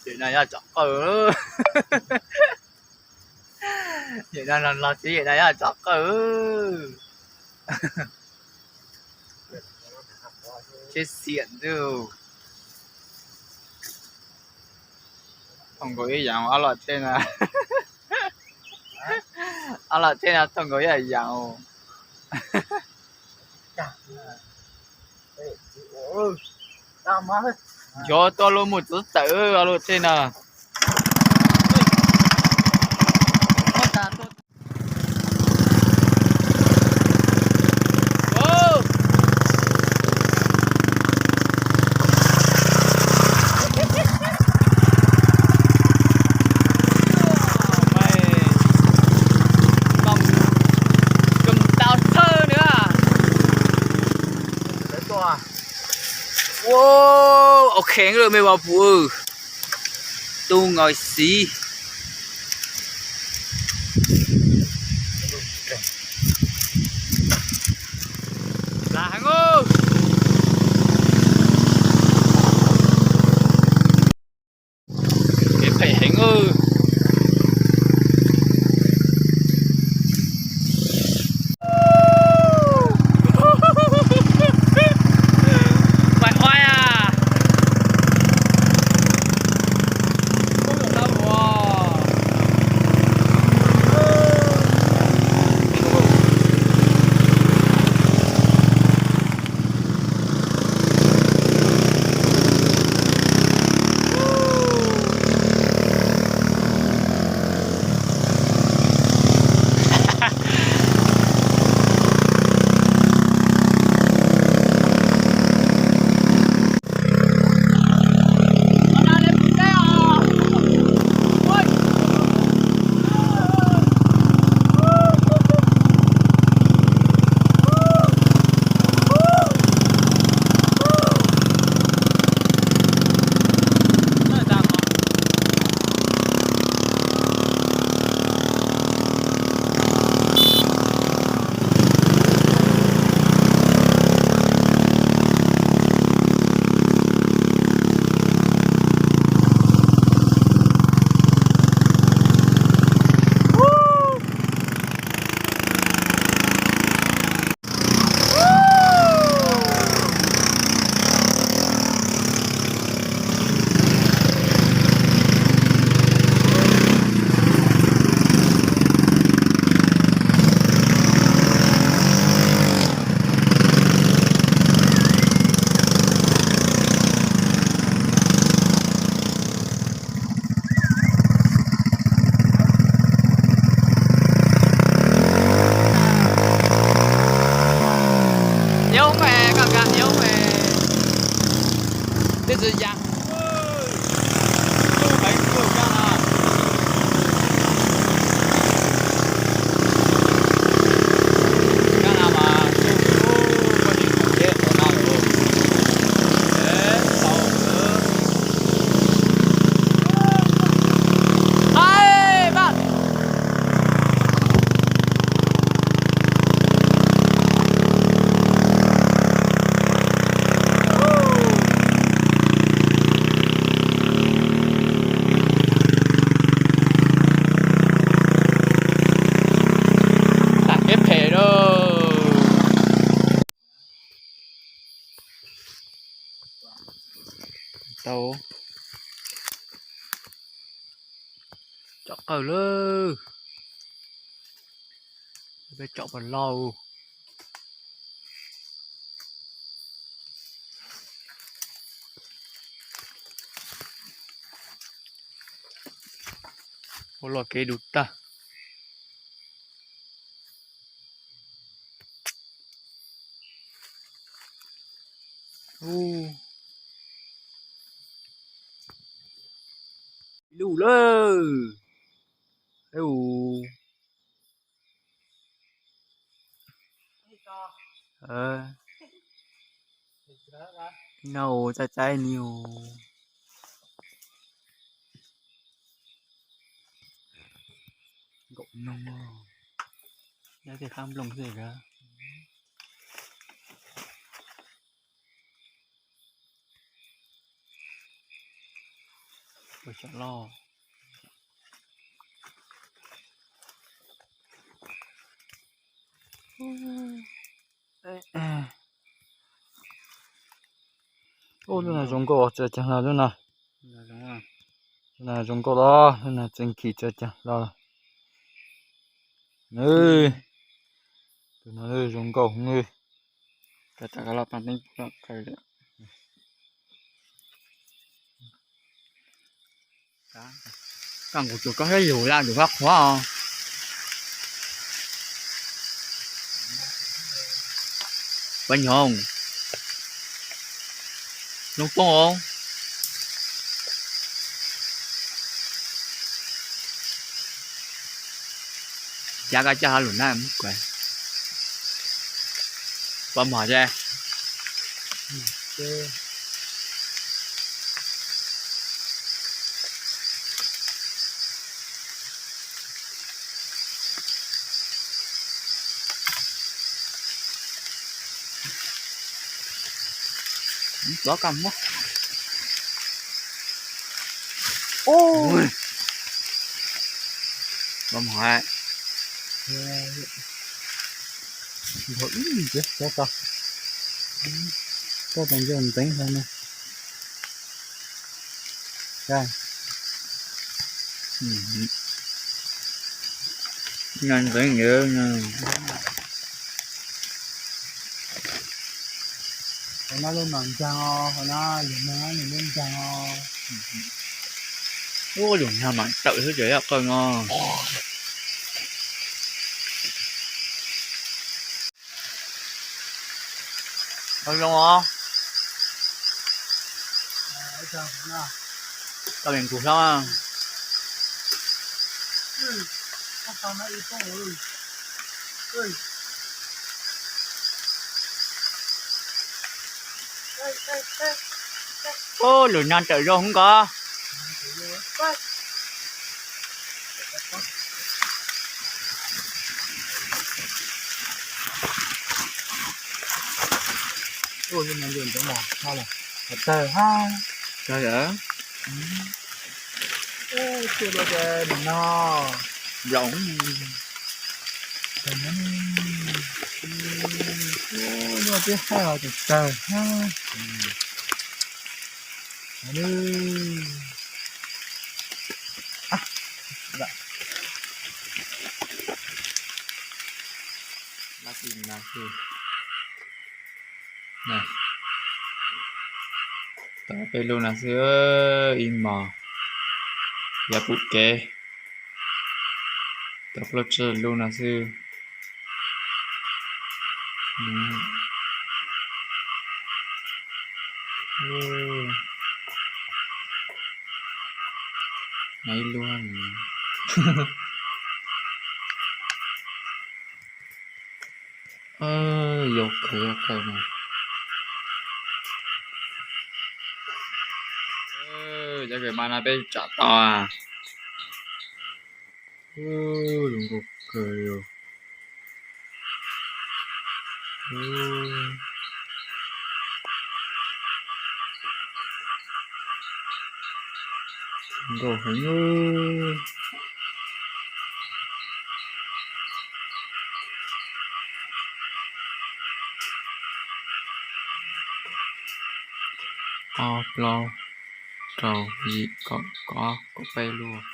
Yawm no yog tsom qawj. Yawm no los los txiv, yawm no yog tsom qawj. Tsheb xiam ntuj. Thooj nkaus ib yaam ob loj tsheb no. Ob loj tsheb no thooj nkaus ib yaam. Nchuav tuaj luaj mus txwv txawm ob loj tsheb no. Ua, au kheev lawm me vas puv, tu ngaws xiv. Plas heev. Kev phem heev. Mas oib a. Yoov, koj nkag yoov, twb tsis ya. Tag kev phem lawm. Tau tsom qawj lawm. Peb tsom pas lauj. Ua loj kev du tag. Lub lawm. No txaij txaij ni. Nkaum noog, nyob tej qab nplooj xwb. Cov loj. Ub, lub no zoo nkauj, tso cag hlo lub no. Lub no zoo nkauj los, lub no txeev kis tso cag hlo. Tus no zoo nkauj heev. Koj nqus tsuas koj thiab yus laj yus fab qhuav os. Pab nyoog lub poob os. Cab koj coj lus na. Pab mog ce. Ub, los mog hais. Npog ib ntsis tso tau, tso tau nco ntxeev hlo no. Nco ntxeev ntawd. Qhov no lub mas ncaag os, qhov no lug nag nws lub ncaag os. Ub, lug nag mas tawm xwb ces yog qawj no. Qhov zoo os. Tau lees tus hlob. Ub, lug nag tawm zoo heev kod. Ub, tawg hab. Tawg. Ub, tsuag dua ces nws no nplaum. Ub, noj tib hab os, tawg hab. Tau peb lub no xwb, ib mos, yav pum kev. Tau plaub tsib lub no xwb. No ib lub. Yau kawg yau kawg no. Cov kws mas no peb tsam tau. Zoo nkauj kawg li. Nkauj heev. Ob, plaub, rau, yim, kaum, kaum ob, kaum peb lub.